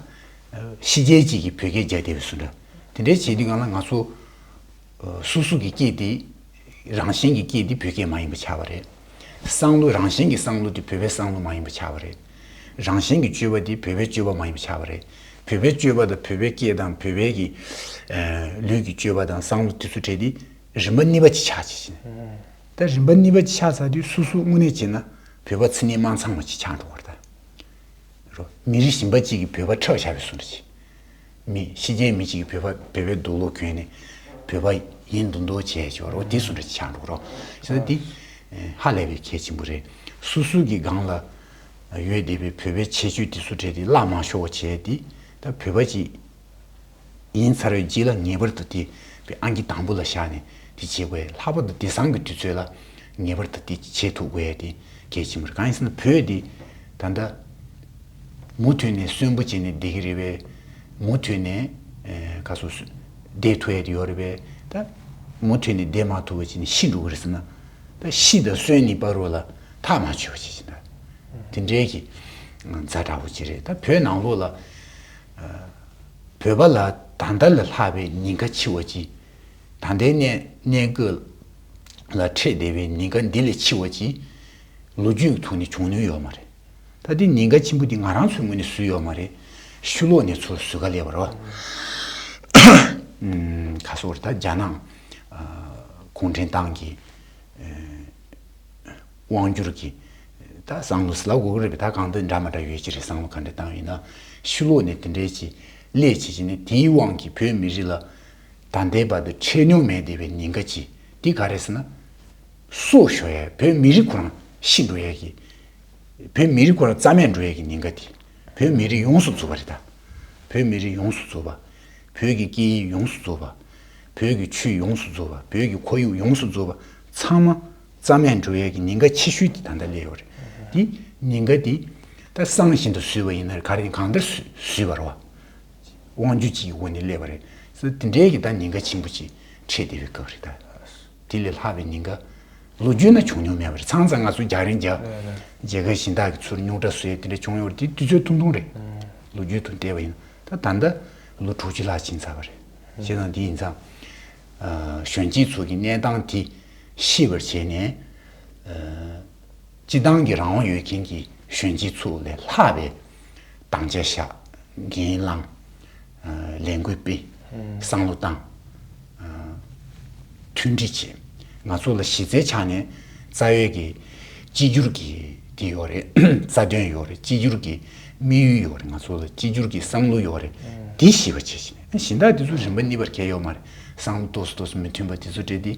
ཕྱི་རྒྱལ་གཅིག་གིས་བོད་སྐད་རྒྱག་བསྡད་པའི་བཟོ་འདྲ། དེ་འདྲའི་བྱེད་དུས་སྒང་ལ་ང་ཚོ། སོ་སོ་གི་སྐད་དེ། རང་བཞིན་གྱི་སྐད་དེ་བོད་སྐད་མ་ཡིན་པ་ཆགས་པ་རེད། བསམ་བློ་རང་བཞིན་གྱི་བསམ་བློ་དེ་བོད་པའི་བསམ་བློ་མ་ཡིན་པ་ཆགས་པ་རེད། རང་བཞིན་གྱི་སྤྱོད་པ་དེ་བོད་པའི་སྤྱོད་པ་མ་ཡིན་པ་ཆགས་པ་རེད། བོད་པའི་སྤྱོད་པ་དང་བོད་པའི་སྐད་དང་བོད་པའི་གི། ལུས་ཀྱི་སྤྱོད་པ་དང་བསམ་བློ་དེ་ཚོ་བྲལ་ཏེ་རིམ་པ་གཉིས་པ་ཅིག་ཆགས་ཅིག་ཕྱིན། ད་རིམ་པ་གཉིས་པ་ཅིག་ཆགས་ཚར་དུས་སོ་སོ་དངོས་གནས་བྱས་ན་བོད་པ་ཚེ་ནི་མ་ཚང་བ་ཅིག་ཆགས་འགྲོ་བ་རེད་ད། རོ། མི་རིགས་གཞན་པ་གཅིག་གིས་བོད་པ་ཁྲབ་བཞག་པའི་བཟོ་འདྲ་ཅིག་མི་ཕྱི་རྒྱལ་མི་གཅིག་གིས་བོད་པ་བོད་པའི་རྡོ་ལོ་གྱོན་ནས་བོད་པ་ཡིན་མདོག་མདོག་བྱས་བྱས་རོ། དེ་བཟོ་འདྲ་ཅིག་ཆགས་འགྲོ་རོ། བྱས་ཙང་དེ་ཧ་ལས་པའི་གལ་ཆེན་པོ་རེད། སོ་སོ་གི་སྒང་ལ་ཡོད་བསྡད་པའི་བོད་པའི་ཁྱད་ཆོས་དེ་ཚོ་བྲལ་ཏེ་བརླག་མ་ཤོར་བ་བྱས་ཏེ་ད་བོད་པ་ཅིག་ཡིན་ཚར་བའི་རྗེས་ལ་ངེས་པར་དུ་དེ་བའི་ཨང་ཀི་དང་པོ་ལ་བཞག་ནས་དེ་བྱེད་དགོས། ལྷག་པར་དུ་དེང་སང་གི་དུས་ཚོད་ལ་ངེས་པར་དུ་དེ་བྱེད་ཐུབ་དགོས་ཡ་དེ་གལ་ཆེན་པོ་རེད། གང་ཡིན་ཟེར་ན་བོད་དེ་ད་ལྟ་མུ་མཐུད་ནས་གསོན་པོ་བྱས་ནས་བསྡད་ཀྱི་རེད་པས། མུ་མཐུད་ནས་ཨེ་ག་སོ་སོ་བསྡད་ཐུབ་ཡ་དེ་ཡོད་རེད་པས། ད་མུ་མཐུད་ནས་བསྡད་མ་ཐུབ་པ་བྱས་ནས་ཤི་འགྲོ་གི་རེད་ཟེར་ན། ད་ཤི་དང་གསོན་གཉིས་བར་རོ་ལ་ཐག་མ་ཆོད་པ་བྱས་ཟིན་ད། དེ་འདྲའི་གི་ཛ་དྲག་པོ་ཅིག་རེད། ད་བོད་ནང་ལོགས་ལ། བོད་པ་ལ་ད་ལྟ་ལས་ལྷག་པའི་ཉེན་ཁ་ཆེ་བ་ཅིག་ད་ལྟའི་གནས་གནས་སྐབས་ལ་འཕྲད་བསྡད་པའི་ཉེན་ཁ་འདི་ལས་ཆེ་བ་ཅིག་ལོ་རྒྱུས་ཀྱི་ཐོག་ནས་བྱུང་མྱོང་ཡོད་མ་རེད། ད་དེ་ཉེན་ཁ་ཆེན་པོ་དེ་ང་རང་ཚོའི་ངོས་ནས་བཟོས་ཡོད་མ་རེད། ཕྱི་ལོགས་ནས་ཚུར་བཟོས་ག་སླེབས་པ་རེད་བ། ཁ་སོར་ད་རྒྱ་ནག་གུང་ཁྲན་ཏང་གི་དབང་སྒྱུར་གྱི་ད་བསམ་བློ་ཟེར་ལབ་དགོས་ཀྱི་རེད་པས། ད་གང་ལྟར་འདྲ་མ་འདྲ་ཡོད་ཀྱི་རེད། བསམ་བློ་ག་འདྲ་བཏང་ཡིན་ན་ཕྱི་ལོགས་ནས་དེ་འདྲའི་ཅིག་སླེབས་བྱས་བྱས་ནས་དེའི་དབང་གིས་བོད་མི་རིགས་ལ་ད་ལྟའི་བར་དུ་འཕྲད་མྱོང་མེད་བསྡད་པའི་ཉེན་ཁ་ཅིག་དེ་ག་རེད་ཟེར་ན། སྲོག་ཤོར་ཡ། བོད་མི་རིགས་ཁོ་རང་ཤི་འགྲོ་ཡ་གི། བོད་མི་རིགས་ཁོ་རང་རྩ་མེད་འགྲོ་ཡ་གི་ཉེན་ཁ་དེ། བོད་མི་རིགས་ཡོངས་སུ་རྫོགས་པ་རེད་ད། བོད་མི་རིགས་ཡོངས་སུ་རྫོགས་པ། བོད་ཀྱི་སྐད་ཡིག་ཡོངས་སུ་རྫོགས་པ། བོད་ཀྱི་ཆོས་ཡོངས་སུ་རྫོགས་པ། བོད་ཀྱི་ཁོར་ཡུག་ཡོངས་སུ་རྫོགས་པ་ཚང་མ་རྩ་མེད་འགྲོ་ཡ་གི་ཉེན་ཁ་ཆེ་ཤོས་དེ་ད་ལྟ་སླེབས་ཡོད་རེད། དེ་ཉེན་ཁ་དེ་ད་གསང་བཞིན་དུ་བཟོས་པ་ཡིན་ན་རེད། ག་རེ་གང་ལྟར་བཟོས་བཟོས་པ་རེད་བ། དབང་སྒྱུར་གྱི་འོག་ནས་སླེབས་པ་རེད། སོ་དེ་འདྲའི་གི་ད་ཉེན་ཁ་ཆེན་པོ་ཅིག་འཕྲད་བསྡད་པའི་སྐབས་རེད་ད། དེ་ལས་ལྷག་པའི་ཉེན་ཁ་ལོ་རྒྱུས་ན་བྱུང་མྱོང་མེད་པ་རེད། ཚང་ཚང་ང་ཚོ་རྒྱ་རིང་རྒྱ་རྒྱལ་ཁབ་གཞན་དག་གི་ཚུར་རྙོག་དྲ་བཟོས་དེ་འདྲ་བྱུང་ཡོད་རེད། དེ་དུས་ཚོད་ཐུང་ཐུང་རེད། ལོ་རྒྱུས་ཐོག་བལྟས་པ་ཡིན་ན་ད་ད་ལྟ་ལོ་དྲུག་ཅུ་ལྷག་ཕྱིན་ཚར་བ་རེད། བྱས་ཙང་དེ་ཡིན་ཙང་གཞོན་སྐྱེས་ཚོ་གི་གནས་སྟངས་དེ་ཤེས་པར་བྱས་ནས། སྤྱི་བཏང་གི་རང་དབང་ཡོད་མཁན་གྱི་གཞོན་སྐྱེས་ཚོ་ལས་ལྷག་པའི་དམ་བཅའ་བཞག་འགན་བླངས། ལས་འགུལ་སྤེལ། བསམ་བློ་བཏང་། མཐུན་སྒྲིལ་བྱེད། ང་ཚོ་ལ་གཞི་རྩའི་ཆ་ནས་རྩ་བའི་གི་གཅིག་གྱུར་གྱི་ དེ་ཡོད་རེད། རྩ་དོན་ཡོད་རེད། གཅིག་གྱུར་གྱི་དམིགས་ཡུལ་ཡོད་རེད། ང་ཚོ་ལ་གཅིག་གྱུར་གྱི་བསམ་བློ་ཡོད་རེད། དེ་ཤེས་པ་བྱེད་བཞིན་གཞན་དག་དེ་ཚོ་རིམ་པ་གཉིས་པར་གལ་ཡོད་མ་རེད། བསམ་བློ་ཏོག་ཙམ་ཏོག་ཙམ་མི་མཐུན་པ་དེ་ཚོ་འདྲ་དེ་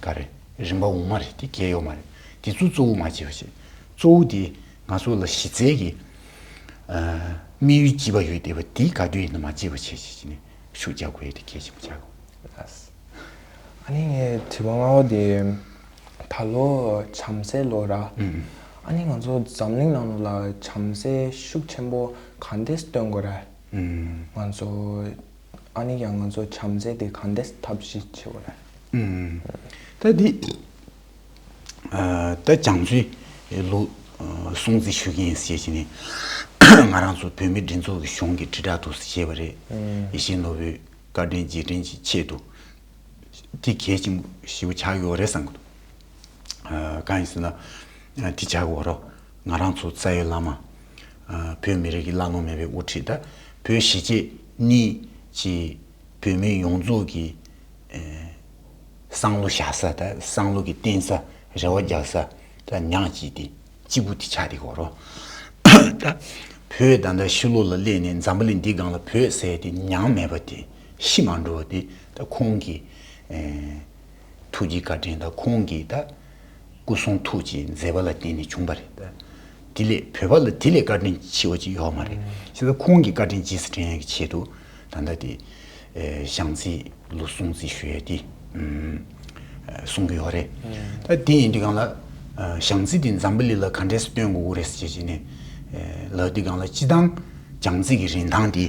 ག་རེ་རིམ་པ་འོང་མ་རེད། དེ་གལ་ཡོད་མ་རེད། དེ་ཚོ་གཙོ་བོ་མ་བྱེད་པ་བྱེད། གཙོ་བོ་དེ་ང་ཚོ་ལ་གཞི་རྩའི་གི་དམིགས་ཡུལ་གཅིག་པ་ཡོད་བསྡད་པ་དེ་ག་དུས་ཡིན་ན་མ་བརྗེད་པ་བྱེད་བྱེད་བྱེད་ནས་ཤུགས་རྒྱག་དགོས་ཡ་དེ་གལ་ཆེན་པོ་ཆགས་དགོས། ཨ་ནི་ངའི་དྲི་བ་ལྔ་པ་དེ། ད་ལོ་བྱམས་བརྩེ་ལོ་ར། ཨ་ནི་ང་ཚོ་འཛམ་གླིང་ནང་ལ་བྱམས་བརྩེ་ཤུགས་ཆེན་པོ་གང་འདྲས་སྟོན་དགོས་ར། ང་ཚོ་ཨ་ནི་ཡང་ང་ཚོ་བྱམས་བརྩེ་དེ་གང་འདྲས་ཐབས་ཤེས་བྱེད་དགོས་ར། ད་འདི་ད་བྱམས་བརྩེའི་ལུགས་སྲུང་བརྩི་ཞུ་གི་ཡིན་ཞེས་བྱས་ནས་ང་རང་ཚོ་བོད་མི་སྒྲིག་འཛུགས་ཀྱི་གཞུང་གི་དྲིལ་བསྒྲགས་དུ་བྱས་པ་རེད། ཡེ་ཤེས་ནོར་བུའི་བཀའ་དྲིན་རྗེས་དྲན་གྱི་ཆེད་དུ། དེ་གལ་ཆེན་པོ་ཞེ་པོ་ཆགས་ཡོད་རེད་བསམ་གི་འདུག་གང་ཡིན་ཟེར་ན། དེ་ཆགས་ཡོད་རོགས། ང་རང་ཚོ་རྩ་བའི་བླ་མ། བོད་མི་རིགས་ཀྱི་བླ་ན་མེད་པའི་དབུ་ཁྲིད་དང་བོད་གཞིས་བྱེས་གཉིས་ཀྱི་བོད་མི་ཡོངས་རྫོགས་ཀྱི་བསམ་བློ་བཞག་ས་དང་བསམ་བློ་གི་བརྟེན་ས་རེ་བ་རྒྱག་ས་དང་ཉག་གཅིག་དེ་གཅིག་པུ་དེ་ཆགས་བསྡད་ཡོད་རོགས། ད་བོད་ད་ལྟ་ཕྱི་ལོགས་ལ་སླེབས་ནས་འཛམ་བུ་གླིང་འདི་སྒང་ལ་བོད་ཟེར་དེ་ཉམས་མེད་པ་དེ་ཤི་མ་འགྲོ་བ་དེ་ད་ཁོང་གི་ཐུགས་རྗེ་བཀའ་དྲིན་དང་ཁོང་གི་ད་སྐུ་གསུང་ཐུགས་ཀྱི་མཛད་པ་ལ་བརྟེན་ནས་བྱུང་བ་རེད། ད་དེ་ལས་བོད་པ་ལ་དེ་ལས་བཀའ་དྲིན་ཆེ་བ་ཅིག་ཡོད་མ་རེད། བྱས་ཙང་ཁོང་གི་བཀའ་དྲིན་རྗེས་སུ་དྲན་ཡག་གི་ཆེད་དུ་ད་ལྟ་དེ་བྱམས་བརྩེའི་ལུགས་སྲུང་བརྩི་ཞུ་ཡ་དེ་གསུང་གི་ཡོད་རེད། ད་དེ་ཡིན་དུས་སྒང་ལ་བྱམས་བརྩེ་དེ་འཛམ་བུ་གླིང་ལ་ག་འདྲས་སེ་སྟོན་དགོས་ཀྱི་རེད་ཟེར་བྱས་ནས་ལབ་དུས་སྒང་ལ་སྤྱིར་བཏང་བྱམས་བརྩེ་གི་རིན་ཐང་དེ་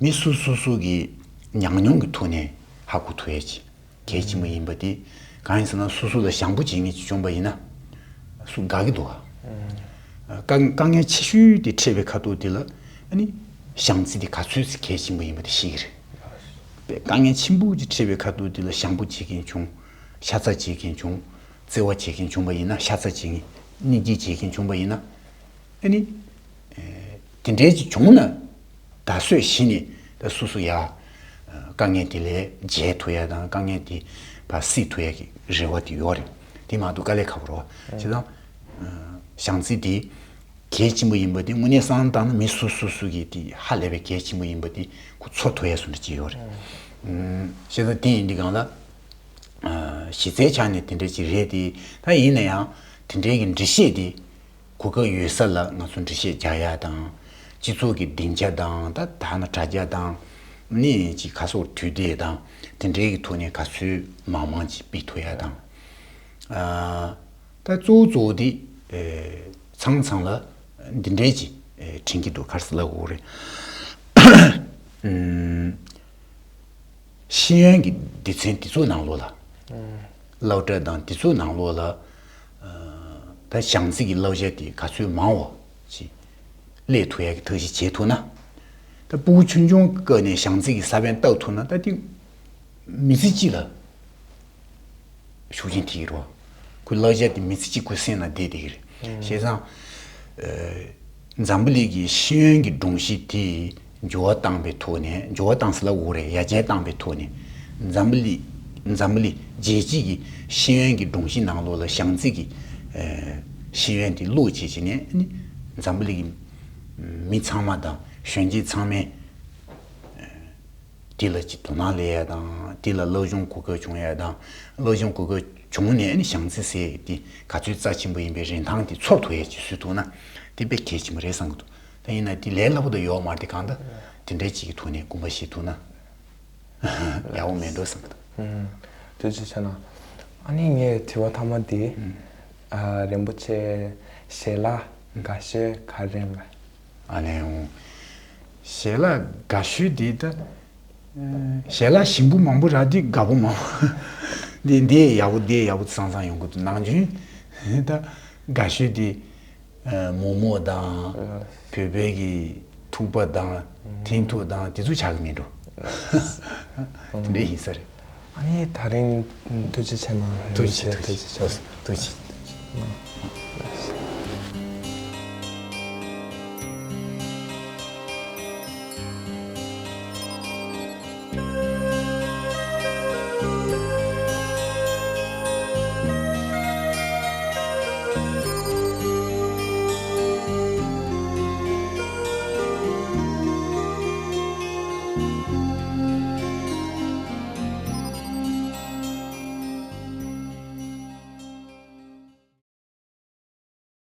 མི་སུ་སུ་སུ་གི་ཉམས་མྱོང་གི་ཐོག་ནས་ཧ་གོ་ཐུབ་ཡ་ཅིག་གལ་ཆེན་པོ་ཡིན་པ་དེ་གང་ཡིན་ཟེར་ན་སོ་སོ་ལ་བྱམས་པོ་བྱེད་མཁན་ཅིག་བྱུང་པ་ཡིན་ན་སུ་དགའ་གི་འདུག་ག་དཀའ་དཀའ་ངལ་ཆེ་ཤོས་དེ་འཕྲད་པའི་ཁ་ཐུག་དེ་ལ་ཨ་ནི་བྱམས་བརྩེ་དེ་ག་ཚོད་ཅིག་གལ་ཆེན་པོ་ཡིན་པ་དེ་ཤེས་ཀྱི་རེད། དཀའ་ངལ་ཆེན་པོ་ཅིག་འཕྲད་པའི་ཁ་ཐུག་དེ་ལ་བྱམས་པོ་བྱེད་མཁན་བྱུང་། ཤ་ཚ་བྱེད་མཁན་བྱུང་། བརྩེ་བ་བྱེད་མཁན་བྱུང་པ་ཡིན་ན་ཤ་ཚ་བྱེད་མཁན་སྙིང་རྗེ་བྱེད་མཁན་བྱུང་པ་ཡིན་ན། ཨ་ནི། དེ་འདྲའི་ཅིག་བྱུང་ན། ད་གཟོད་གཞི་ནས་ད་སོ་སོ་ཡ། དཀའ་ངལ་དེ་ལས་བརྗེད་ཐུབ་ཡ་དང་དཀའ་ངལ་དེ་ཕར་སེལ་ཐུབ་ཡ་གི་རེ་བ་དེ་ཡོད་རེད། དེ་མ་གཏོགས་དཀའ་ལས་ཁག་པོ་རེད་བ། བྱས་ཙང་། བྱམས་བརྩེ་དེ་གལ་ཆེན་པོ་ཡིན་པ་དེ་དངོས་གནས་བསམ་བློ་བཏང་ན་མི་སོ་སོ་སོ་གི་དེ་ཧ་ལས་པའི་གལ་ཆེན་པོ་ཡིན་པ་དེ་ཁོ་ཚོར་ཐུབ་ཡ་བཟོ་འདྲ་ཅིག་ཡོད་རེད། བྱས་ཙང་དེ་ཡིན་དུས་སྒང་ལ། གཞི་རྩའི་ཆ་ནས་དེ་འདྲ་ཅིག་རེད་དེ། ད་ཡིན་ན་ཡང་དེ་འདྲའི་གི་འགྲེལ་བཤད་དེ་གོ་སྐབས་ཡོད་ས་ལ་ང་ཚོ་འགྲེལ་བཤད་རྒྱག་ཡ་དང་། སྤྱི་ཚོགས་ཀྱི་སྡིངས་ཆ་དང་ད་ད་ན་དྲ་རྒྱ་དང་ནི་ཅིག་ག་སོགས་དུས་དེབ་དང་དེ་འདྲའི་གི་ཐོག་ནས་ག་ཚོད་མང་མང་ཅིག་སྤེལ་ཐུབ་ཡ་དང་། ད་གཙོ་བོ་གཙོ་བོ་དེ་ཚང་ཚང་ལ་འདི་འདྲའི་ཅིག་དྲན་གྱི་འདུག་ག་རེ་ཟེར་ལབ་དགོས་རེད། ཤེས་ཡོན་གྱི་སྡེ་ཚན་དེ་ཚོའི་ནང་ལོགས་ལ། སློབ་གྲྭ་དང་དེ་ཚོའི་ནང་ལོགས་ལ། ད་བྱམས་བརྩེ་གི་བསླབ་བྱ་དེ་ག་ཚོད་མང་བ་ཅིག་སླེབས་ཐུབ་ཡ་གི་ཐབས་ཤེས་བྱེད་ཐུབ་ན། ད་སྤུ་གུ་ཆུང་ཆུང་གི་སྐབས་ནས་བྱམས་བརྩེ་གི་ས་བོན་བཏབ་ཐུབ་ན་ད་དེ་མི་ཚེ་གཅིག་ལ་ཤུགས་རྐྱེན་ཐེབས་ཀྱི་རེད་བ། ཁོའི་བསླབ་བྱ་དེ་མི་ཚེ་གཅིག་ཁོའི་སེམས་ནང་བསྡད་བསྡད་ཀྱི་རེད། བྱས་ཙང་། འཛམ་བུ་གླིང་གི་ཤེས་ཡོན་གྱི་སྒྲོམ་གཞི་དེ་འགྱུར་བ་བཏང་པའི་ཐོག་ནས་འགྱུར་བ་བཏང་ཟེར་ལབ་དགོས་རེད། ཡར་རྒྱས་བཏང་པའི་ཐོག་ནས་འཛམ་བུ་གླིང་འཛམ་བུ་གླིང་རྒྱལ་སྤྱི་གི་ཤེས་ཡོན་གྱི་སྒྲོམ་གཞི་ནང་ལོགས་ལ་བྱམས་བརྩེ་གི་ཤེས་ཡོན་དེ་བླུགས་བྱས་བྱས་ནས་ནི་འཛམ་བུ་གླིང་གི་མི་ཚང་མ་དང་གཞོན་སྐྱེས་ཚང་མས། དེ་ལ་ཅིག་དོ་སྣང་སླེབས་ཡ་དང་དེ་ལ་སློབ་སྦྱོང་གོ་སྐབས་བྱུང་ཡ་དང་སློབ་སྦྱོང་གོ་སྐབས་བྱུང་ནས་ནི་བྱམས་བརྩེ་ཟེར་ཡ་དེ་ག་ཚོད་རྩ་ཆེན་པོ་ཡིན་པའི་རིན་ཐང་དེ་ཚོར་ཐུབ་ཡ་ཅིག་བཟོ་ཐུབ་ན་དེ་དཔེ་གལ་ཆེན་པོ་རེད་བསམ་གི་འདུག་ད་ཡིན་ན་དེ་ལས་སླ་པོ་དང་ཡོད་མ་རེད། དེ་གང་ལྟར་དེ་འདྲའི་ཅིག་གི་ཐོག་ནས་དགོངས་པ་བཞེས་ཐུབ་ན་ཡག་པོ་མེད་འགྲོ་བསམ་གི་འདུག་ཐུགས་རྗེ་ཆེ་གནང་། ཨ་ནི་ངའི་དྲི་བ་མཐའ་མ་དེ། རིན་པོ་ཆེ་ཞལ་ལག་དགའ་ཤོས་ག་རེ་རེད། ཨ་ནི་འོ། ཞལ་ལག་དགའ་ཤོས་དེ་ད། ཞལ་ལག་ཞིམ་པོ་མང་པོ་རག་དུས་དགའ་པོ་མང་པོ། འདི་འདི་ཡག་པོ་འདི་ཡག་པོ་བསམ་བསམ་ཡོང་གི་འདུག་ནམ་རྒྱུན་ད་དགའ་ཤོས་དེ་མོག་མོག་དང་བོད་པའི་གི་ཐུག་པ་དང་ཐེན་ཐུག་དང་དེ་ཚོ་ཆགས་ཀྱི་མེད་འགྲོ། དེ་འདྲ་ཡིན་ས་རེད། ཨ་ནི་ད་རིང་ཐུགས་རྗེ་ཆེ་གནང་། ཐུགས་རྗེ་ཆེ། ཐུགས་རྗེ་ཆེ། ཐུགས་རྗེ་ཆེ།